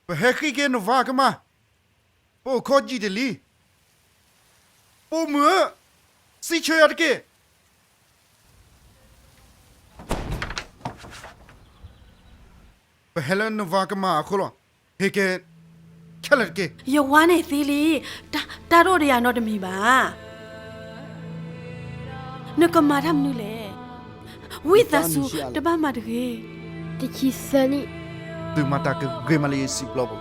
ပဟဲဃ့က့ၤနဝၤကမၢ်, ပအိၣ်ခိးယံာ်တ့ၢ်လံ. ပိာ်မုၣ်ဧၢ, စံးဆၢယၤတက့ၢ်. ပဟဲလၢနဝၤကမၢ်အဃိလီၤ. ဟ့ၣ်က့ၤခဲလၢာ်တက့ၢ်. ယဝၤန့ၣ်သံလံ, တၢ်, တၢ်တအိၣ်ဒီးယၤနီတမံၤဘၣ်. နကမၤတၢ်မနုၤလဲၣ်. ဝံသးစူၤ, တဘၣ်မၤတဂ့ၤ. တဆံသၢနံၣ်, သုမၤတၢ်ကဂ့ၤမးလၢယစံာ်ပျီပူၤ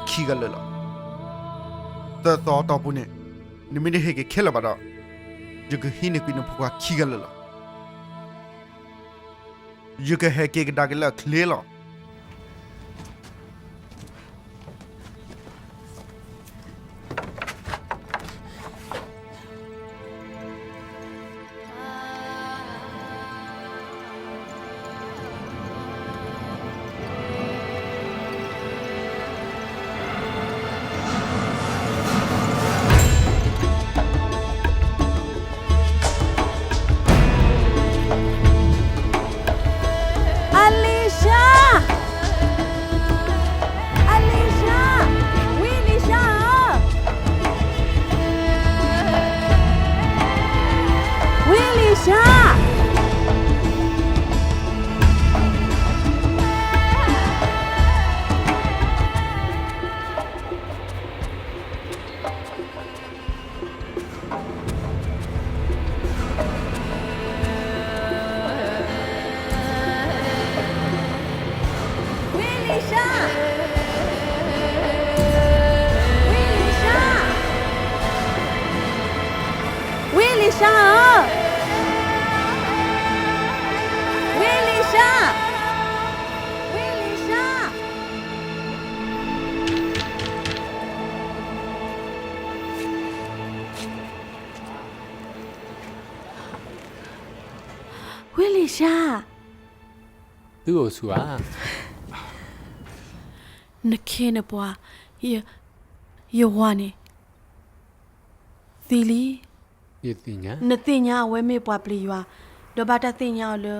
ခံဂၤလၢာ်လီၤ. သၢသီအတီၢ်ပူၤန့ၣ် နမ့ၢ်တဟ့ၣ်က့ၤခဲလၢာ်ဘၣ်ဒီး ယကဟံးန့ၢ်ကွံာ်နဖိခွါခံဂၤလၢာ်လီၤ. ယကဟဲက့ၤကဒါက့ၤလၢအချ့လီၤ. အလံၤၡါ, အလံၤၡါ, ဝံလံၤၡါဧၢ, ဝံလံၤၡါ. ဝံလံၤၡါ, ဝံလံၤၡါ, ဝံလံၤၡါဧၢ, ဝံလံၤၡါ, ဝံလံၤၡါ. ဝံလံၤၡါ, သုအိၣ်ဆူၣ်ဧါ. နခ့နပှၤ, ယ, ယဝၤန့ၣ် သံလံ. နသ့ၣ်ညါအဝဲမ့ၢ်ပှၤပျံၤယွၤ, ဒီးဘၣ်တၢ်သ့ၣ်ညါအီၤလၢ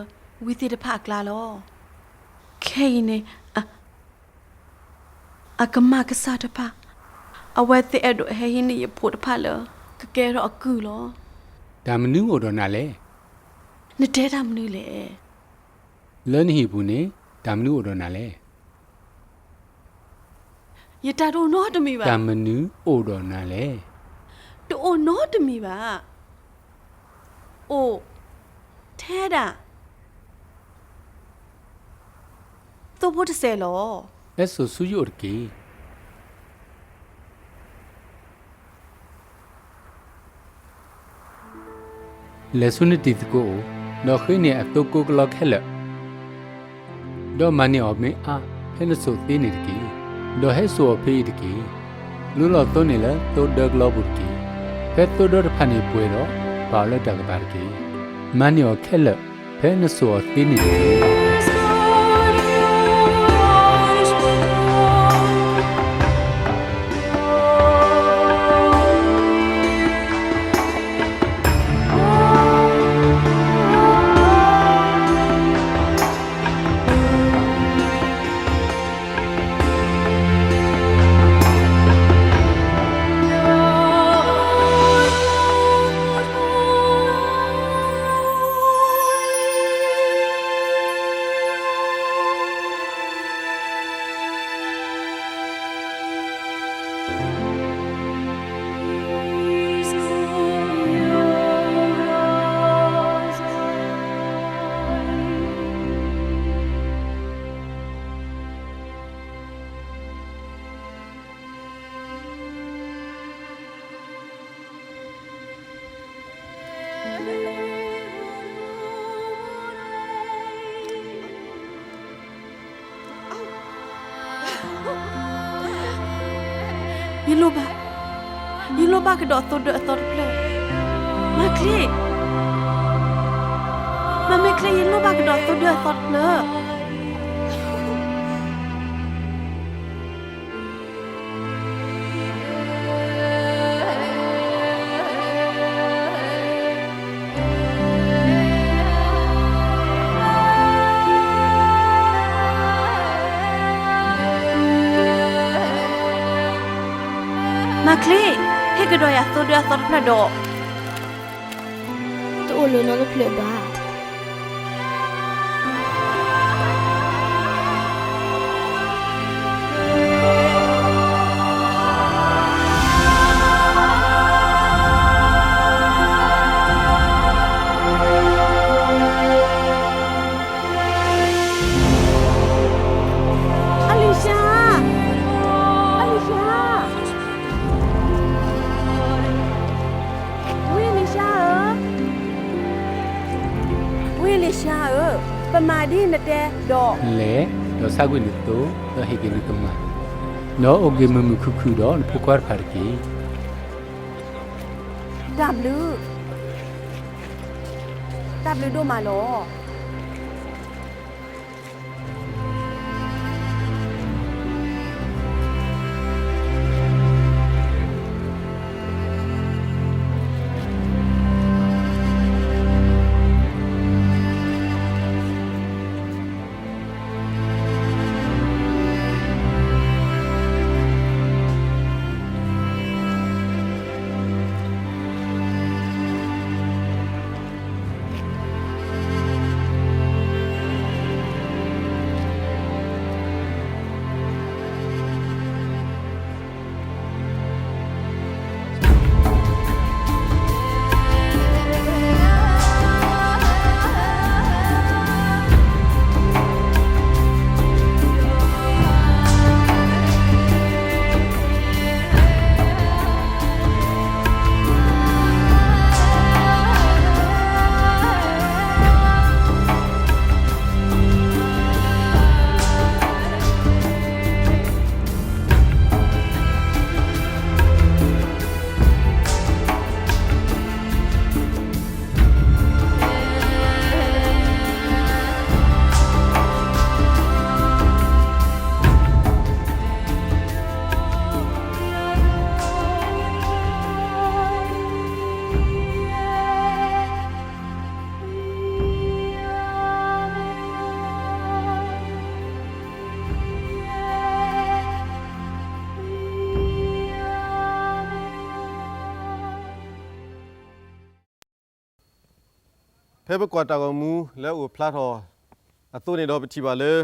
ဝံသ့ၣ်တဖၣ်အကျါလီၤ. ခဲအံၤန့ၣ် အကမၢ်ကစၢ်တဖၣ် အဝဲသ့ၣ်အဲၣ်ဒိးဟဲဟံးန့ၢ်ယဖိတဖၣ်လၢ ကကဲထီၣ်အကုၢ်လီၤ. တၢ်မနုၤအိၣ်ဒီးနၤလဲၣ်. နတဲတၢ်မနုၤလဲၣ်. လၢနဟံၣ်ပူၤန့ၣ် တၢ်မနုၤအိၣ်ဒီးနၤလဲၣ်. ယတၢ်တအိၣ်နီတမံၤဘၣ်. တၢ်မနုၤအိၣ်ဒီးနၤလဲၣ်. တအိၣ်နီတမံၤဘၣ်. အိၣ်, ထဲဒၣ် သိဖိတစဲးလီၤ. ဟဲစိာ်ဆူယအိၣ်တက့ၢ်. လဲၤဆူနတံၤသကိးအိၣ်, ဒီးဃ့န့ၢ်အသိကိကလီခဲလၢာ်, ဒီးမၤန့ၢ်အီၤမ့ၢ်အါဖဲနစိာ်သ့န့ၣ်တက့ၢ်. ဒီးဟဲစိာ်အီၤဖဲအံၤတက့ၢ်. လူလီၤသိန့ၣ်လၢသိဒၢကလီပူၤတက့ၢ်. ဖဲသိဒၢတဖၣ်န့ၣ်ပှဲၤဒီး ပာ်အီၤလၢတၢ်ကပၤတက့ၢ်. မၤန့ၢ်အီၤခဲလၢာ် ဖဲနစိာ်အီၤသ့န့ၣ်တက့ၢ်.ယလိၣ်ဘၣ်, ယလိၣ်ဘၣ်ကဒီးသိဒၢအသီတဖျၢၣ်. မၤချ့, မၤမ့ၢ်ချ့ ယလိၣ်ဘၣ်ကဒီးသိဒၢအသီတဖျၢၣ်. မၤချ့, ဟ့ၣ်ကဒီးယၤသိဒၢအသီတဖျၢၣ်ဒီး, တအိၣ်လၢၤနီတဖျၢၣ်ဘၣ်. အလံၤၡါ, အလံၤၡါ, ဝံအလံၤၡါဧၢ, ဝံအလံၤၡါဧၢ, ပမၤဒ်နတဲဒီး, လဲၤ, ဒီးဆါကွံာ်နသိ, ဒီးဟ့ၣ်က့ၤနကမၢ်, ဒီးအိၣ်က့ၤမုာ်မုာ်ခုၣ်ခုၣ်ဒီးနဖိခွါတဖၣ်တက့ၢ်. တၢ်ဘျုး, တၢ်ဘျုးဒိၣ်မးလီၤ. ဖဲပကွၢ်တၢ်ဂီၤမူလၢအအိၣ်ဖျါထီၣ်အသိးန့ၣ်ဒီး ပထံၣ်ဘၣ်လၢ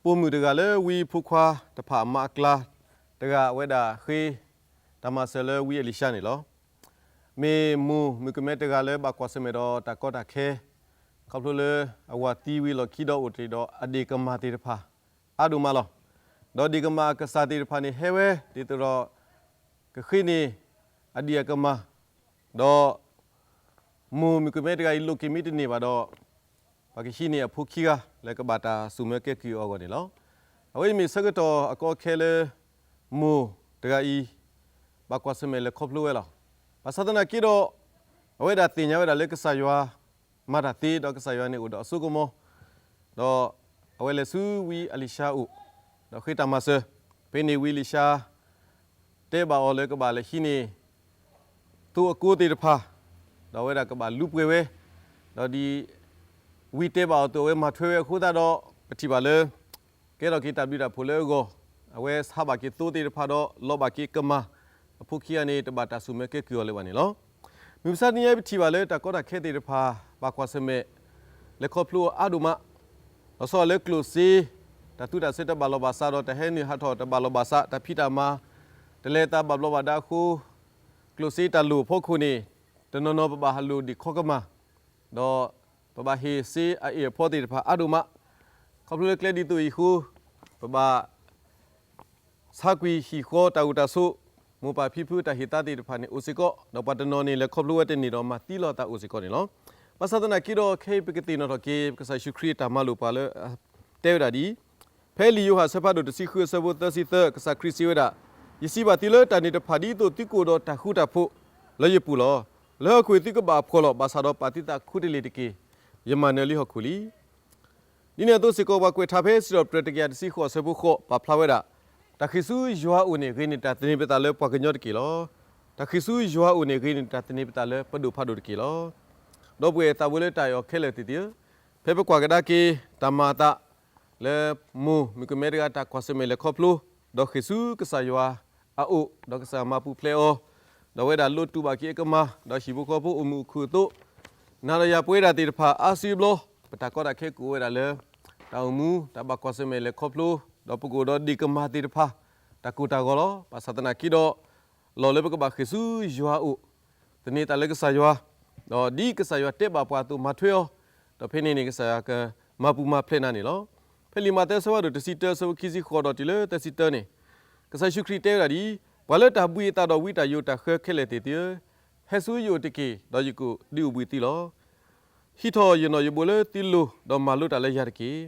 ပိာ်မုၣ်တဂၤလၢဝံဖိခွါတဖၣ်အမါအကျါတဂၤ အဝဲဒၣ်ဃ့တၢ်မၤစၢၤလၢဝံအလံၤၡါန့ၣ်လီၤ. မ့ၢ်မိၢ်မုၣ်ကမဲတဂၤလၢဘၣ်ကွၢ်ဆၢၣ်မဲာ်ဒီးတၢ်ကီတၢ်ခဲ ခီဖျိလၢအဝၤသံဝံၤလီၢ်ခံဒီးအိၣ်တ့ၢ်ဒီးအဒ့ၣ်ကမၢ်သ့ၣ်တဖၣ် အါဒိၣ်မးလီၤ. ဒီးဒ့ၣ်ကမၢ်အကစၢ်သ့ၣ်တဖၣ်န့ၣ် ဟဲဝဲဒ်သိးဒီး ကဃ့န့ၢ်အဒ့ၣ်အကမၢ်, ဒီးမိၢ်မုၣ်ကမဲတဂၤအံၤ လိးက့ၤမ့ၢ်တန့ၢ်ဘၣ်ဒီး ပှၤကဟံးန့ၢ်အဖိခံဂၤလၢကဘၣ်တၢ်စိာ်မၢကဲကုၢ်အဂီၢ်န့ၣ်လီၤ. အဝဲအံၤမ့ၢ်ဆၢကတီၢ်အကီအခဲလၢ မိၢ်တဂၤအံၤ ဘၣ်ကွၢ်ဆၢၣ်မဲာ်လဲၤခီဖျိဝဲလီၤ. ဘၣ်ဆၣ်သနာ်က့ဒီး အဝဲဒၣ်သ့ၣ်ညါဝဲဒၣ်လၢကစၢ်ယွၤမၤတၢ်သ့ ဒီးကစၢ်ယွၤန့ၣ်အိၣ်ဒီးအစိကမီၤ, ဒီးအဝဲလဲၤဆူဝံအလံၤၡါအအိၣ်, ဒီးဃ့တၢ်မၤစၢၤ, ဖဲန့ၣ်ဝံအလံၤၡါ တဲဘၣ်အီၤလၢကဘၣ်လဲၤဟံးန့ၢ် သိအကိသ့ၣ်တဖၣ်, ဒီးအဝဲဒၣ်ကဘၣ်လူပှဲၤဝဲ, ဒီးဒ်ဝံတဲဘၣ်အီၤအသိး အဝဲမၤထွဲဝဲအဃိသတးဒီး ပထံၣ်ဘၣ်လၢ ကဲထီၣ်က့ၤတၢ်ဘျုးတၢ်ဖှိၣ်လၢအဂီၢ်, အဝဲဆါဘၣ်က့ၤသိသ့ၣ်တဖၣ်ဒီး လီၤဘၣ်က့ၤကမၢ်, အဖိခံဂၤန့ၣ် တဘၣ်တၢ်စိာ်မၢကဲကုၢ်အီၤလၢၤဘၣ်န့ၣ်လီၤ. မုၢ်မဆါတနံၤအံၤ ပထံၣ်ဘၣ်လၢတၢ်ကီတၢ်ခဲသ့ၣ်တဖၣ် ဘၣ်ကွၢ်ဆၢၣ်မဲာ် လဲၤခီဖျိအီၤအါဒိၣ်မး, လီၤဆီလၢကျိၣ်စ့ တၢ်သူတၢ်စွဲတဘၣ်လီၢ်ဘၣ်စးဒီး တၢ်ဟဲနုာ်ဟးထီၣ်တဘၣ်လီၢ်ဘၣ်စး, တၢ်ဖံးတၢ်မၤ တလဲၤသးဘၣ်ဘျီးဘၣ်ဒါအဃိ, ကျိၣ်စ့တၢ်လိၣ်အဖီခိၣ်န့ၣ် တနီၤနီၤပဘၣ်ဟးလိၢ်ဒံးခီကမၢ်, ဒီးပဘၣ်ဟ့ၣ်စ့အအ့ၣ်အဖီသ့ၣ်တဖၣ်အါဒိၣ်မး, ခီဖျိလၢကျဲဒ်သိးအံၤအဃိ, ပဘၣ် ဆါကွံာ်ဟံၣ်ဃီတၢ်အိၣ်တၢ်ဆိး, မိၢ်ပၢ်ဖံဖုတၢ်ဟ့ၣ်သါသ့ၣ်တဖၣ်န့ၣ်အိၣ်စ့ၢ်ကီး, ဒီးပှၤတနီၤန့ၣ် လဲၤခီဖျိဝဲတန့ၢ်ဒီးမၤသံလီၤသးအိၣ်စ့ၢ်ကီးန့ၣ်လီၤ. ဘၣ်ဆၣ်သနာ်က့ဒီး ခဲအံၤပကသ့ၣ်နီၣ်ထီၣ်က့ၤ ကစၢ်ယ့ၣ်ၡူးခရံာ်အတၢ်မၤလိာ်ပှၤလၢ တဲဝဲဒၣ်ဒ်အံၤ, ဖဲလံာ်ယိၤဟၣ်အဆၢဖးဒိၣ်တဆံဃုအဆၢဖိသၢဆံသၢ ကစၢ်ခရံာ်စံးဝဲဒၣ်, ယစံးဘၣ်သုလၢတၢ်န့ၣ်တဖၣ်ဒ်သိးသုကအိၣ်ဒီးတၢ်ဃူတၢ်ဖိးလၢယပူၤလီၤ. လၢဟီၣ်ခိၣ်အံၤသုကဘၣ်အဖှီၣ်လီၤ, ဘၣ်ဆၣ်ဒီးပာ်သုသးခူတလ့ၢ်တက့ၢ်, ယမၤနၢၤလံဟီၣ်ခိၣ်လံ. ဒ်န့ၣ်အသိးစ့ၢ်ကီး ပှၤကွဲးထါဖဲစံးထီၣ်ပတြၢၤတကယၤတဆံဃိးအဆၢဖိဃိး ပာ်ဖျါဝဲဒၣ်, တၢ်ဃ့ၢ်ဆူယွၤအအိၣ်န့ၣ် ဂ့ၤန့ၢ်တၢ်သန့ၤပသးလၢပှၤကညီတက့ၢ်လီၤ. တၢ်ဃ့ၢ်ဆူယွၤအအိၣ်န့ၣ် ဂ့ၤန့ၢ်တၢ်သန့ၤပသးလၢပဒိၣ်ဖးဒိၣ်တက့ၢ်လီၤ. ဒီပုၢ်ဝဲၢ်သးဝဲလၢတၢ်အဲၣ်အီၤခဲလၢာ်သ့ၣ်သ့ၣ်ဧၢ, ဖဲပကွၢ်ကဒါက့ၤတၢ်မၤအသး လၢမိၢ်မုၣ်ကမဲတဂၤတၢ်ကွၢ်ဆၢၣ်မဲာ်လဲၤခီဖျိ, ဒီးဃ့ၢ်ဆူကစၢ်ယွၤ အအိၣ်, ဒီးကစၢ်မၤပူၤဖျဲးအီၤ, ဒီးအဝဲဒၣ်လိးတူၢ်ဘၣ်က့ၤအကမၢ်, ဒီးဟံၣ်ဖိဃီဖိအိၣ်မုာ်အိၣ်ခုၣ်အသိး, နၤဒီးယၤပဝဲဒၣ်သ့ၣ်တဖၣ်အါစုအဘျီ, ပတၢ်ကီတၢ်ခဲကအိၣ်ဝဲဒၣ်လၢ တၢ်အိၣ်မူ တၢ်ဘၣ်ကွၢ်ဆၢၣ်မဲာ်လဲၤခီဖျိ, ဒီးပကအိၣ်ဒီးဒ့ၣ်ကမၢ်သ့ၣ်တဖၣ် တၢ်ကိၢ်တၢ်ဂီၤလီၤ. ဘၣ်ဆၣ်သနာ်က့ဒီး လီၢ်လၢပကဘၣ်ဃ့ၢ်ဆူယွၤအအိၣ်, သန့ၤသးလၢကစၢ်ယွၤ, ဒီးဒ်ကစၢ်ယွၤတဲဘၣ်ပှၤအသိးမၤထွဲအီၤ, ဒီးဖဲန့ၣ်န့ၣ် ကစၢ်ယွၤကမၤပူၤမၤဖျဲးနၤန့ၣ်လီၤ. ဖဲလံာ်မးသဲအဆၢဖးဒိၣ်တဆံတၢ အဆၢဖိခံဆံဃိးဒီးတုၤလၢသၢဆံတၢန့ၣ်, ကစၢ်ယ့ၣ်ၡူးခရံာ်တဲဝဲဒၣ်ဒ်အံၤ, ပှၤလၢတၢ်ဘှံးအသးဒီးဝံတၢ်ယိးတၢ်ဃၢခဲလၢာ်သ့ၣ်သုဧၢ, ဟဲဆူယအိၣ်တက့ၢ်, ဒီးယကဒုးအိၣ်ဘှံးသုလီၤ. ဟံးထီၣ်ယနီၣ်ယိးဘိလၢသုလိၤ, ဒီးမၤလိတၢ်လၢယၤတက့ၢ်.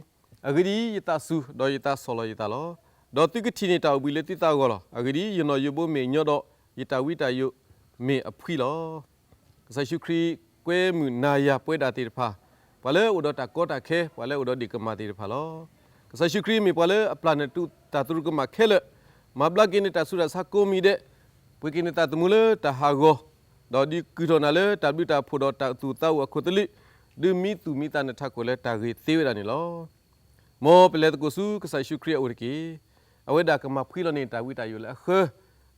အဂ့ၢ်ဒ်အံၤ, ယသးစူၤ, ဒီးယသးဆီၣ်လီၤယသးလီၤ. ဒီးသုကထံၣ်န့ၢ်တၢ်အိၣ်ဘှံးလၢသုသးအဂီၢ်လီၤ. အဂ့ၢ်ဒ်အံၤ, ယနီၣ်ယိးဘိမ့ၢ်ညီဒီး, ယတၢ်ဝံတၢ်ယိးမ့ၢ်အဖှံလီၤ. ကစၢ်ယ့ၣ်ၡူးခရံာ်ကွဲမုာ်နၤယၤပဝဲဒၣ်သ့ၣ်တဖၣ်, ပှၤလၢအိၣ်ဒီးတၢ်ကီတၢ်ခဲ, ပှၤလၢအိၣ်ဒီးဒ့ၣ်ကမၢ်သ့ၣ်တဖၣ်လီၤ. ကစၢ်ယ့ၣ်ၡူးခရံာ်မ့ၢ်ပှၤလၢအပျၢ်နတၢ်သရူးကမၣ်ခဲလၢာ်, မၤဘျါက့ၤနတၢ်ဆူးတၢ်ဆါကိးမံၤဒဲး, ပှ့ၤက့ၤနသးသမူလၢတၢ်ဟးဂီၤ, ဒီးဒုးကုၢ်ထီၣ်နၤလၢတၢ်ဘျုးတၢ်ဖှိၣ်ဒီးတၢ်သူၣ်သးအိၣ်အခိၣ်သလုး, ဒုးမံသူၣ်မံသးနထးခိၣ်လၢတၢ်ဂ့ၤသ့ဝဲဒၣ်န့ၣ်လီၤ. မ်ပလဲၤသကိးဆူကစၢ်ယ့ၣ်ၡူးခရံာ်အအိၣ်တက့ၢ်. အဝဲဒၣ်ကမၤဖှံလီၤန့ၢ်တၢ်ဝံတၢ်ယိးလၢအဃၢ,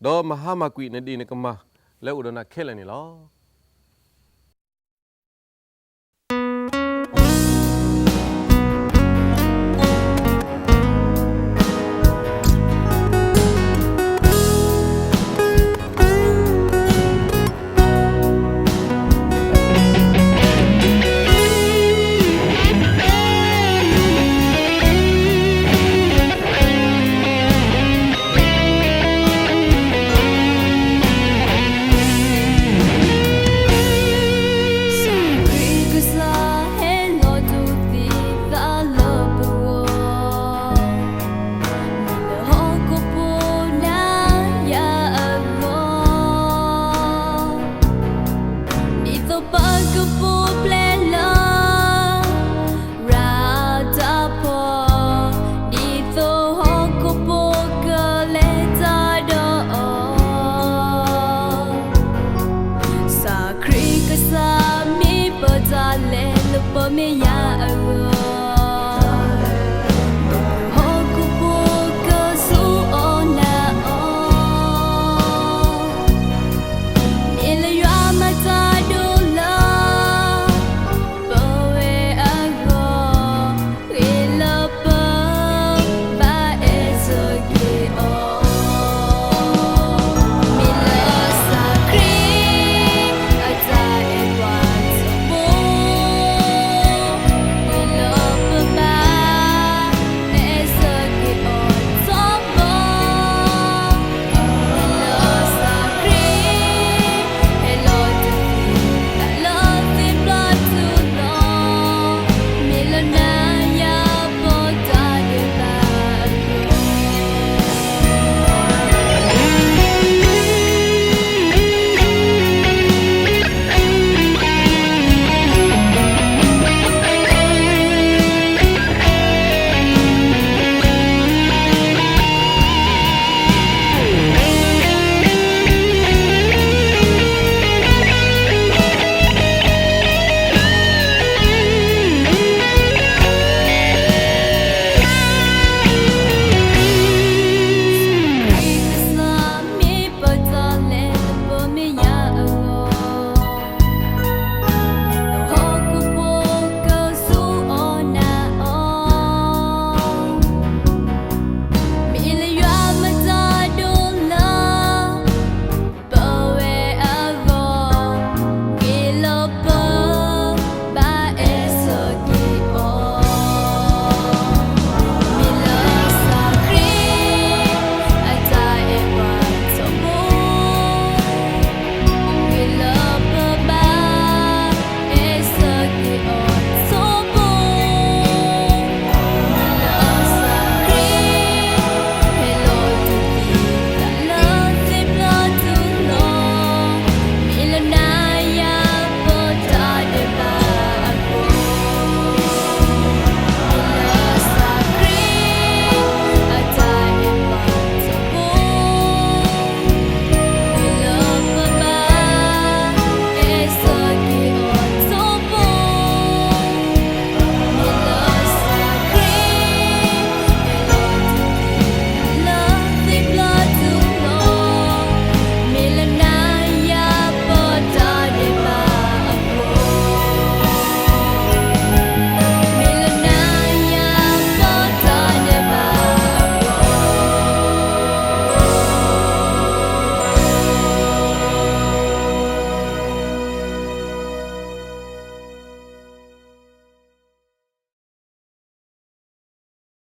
ဒီးမၤဟါမၢ်ကွံာ်နဒ့ၣ်နကမၢ်လၢအိၣ်ဒီးနၤခဲလၢာ်န့ၣ်လီၤ.